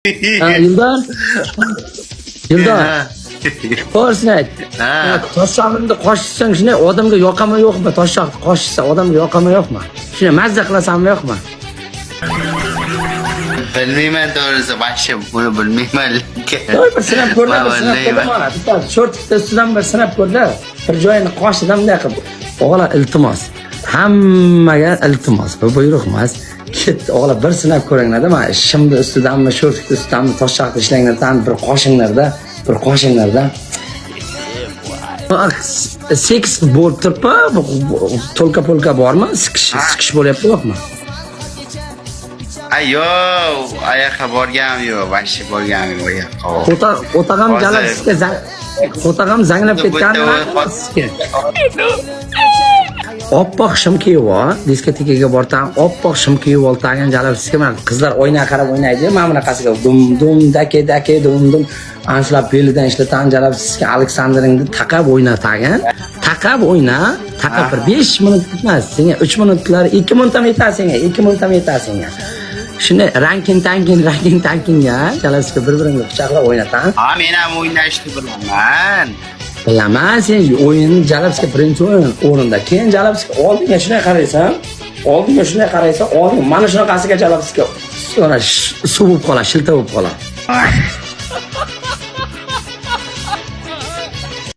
Ha, Ildor. Ildor. To'g'risini ayt. Ha. Toshsog'imni qoshsang shunday odamga yoqami yo'qmi? Toshsog'ni qoshsa odamga yoqami yo'qmi? Shunday mazza qilasanmi yo'qmi? Bilmayman to'g'risi, вообще buni bilmayman lekin. To'g'ri, bir sinab ko'rda, bir sinab ko'rda Bilmayman. mana. Bitta sho'rtikni ustidan bir sinab ko'rda. Bir joyini qoshidan bunday qilib. O'g'la, iltimos. Hammaga iltimos. Bu buyruq emas. Ket, o'g'la, bir sinab ko'ringlarda, mana shimni ustidanmi, sho'rtikni ustidanmi, toshshoqni ishlanglardan bir qoshinglarda, bir qoshinglarda. Seks bo'lib turibmi? To'lka polka bormi? Sikish, sikish bo'lyapti yo'qmi? Ay yo'q, oyoqqa borganim yo'q, вообще borganim yo'q oyoqqa. Qo'ta qo'tag'am Hozir- jalab sizga qo'tag'am zanglab ketgan sizga. Oppoq shim kiyib ol, diskotekaga borsang, oppoq shim kiyib ol, tagin jalab sizga mana qizlar oynaga qarab o'ynaydi, mana bunaqasiga dum dum dake dake dum dum ana shular belidan ishlatan jalab sizga Aleksandringni taqab o'yna tagin. Taqab o'yna, taqab bir 5 minut emas, senga 3 minutlar, 2 minut ham yetadi senga, 2 minut ham yetadi senga. Shunday rankin tankin rankin tankinga jalab sizga bir-biringni quchoqlab o'ynatan. Ha, men ham o'ynashni bilaman. Bilaman, sen o'yinni Jalabskiy birinchi o'rin o'rinda. Keyin Jalabskiy oldinga shunday qaraysan, oldinga shunday qaraysan, oldin mana shunaqasiga Jalabskiy mana suv bo'lib qoladi, shilta bo'lib qoladi.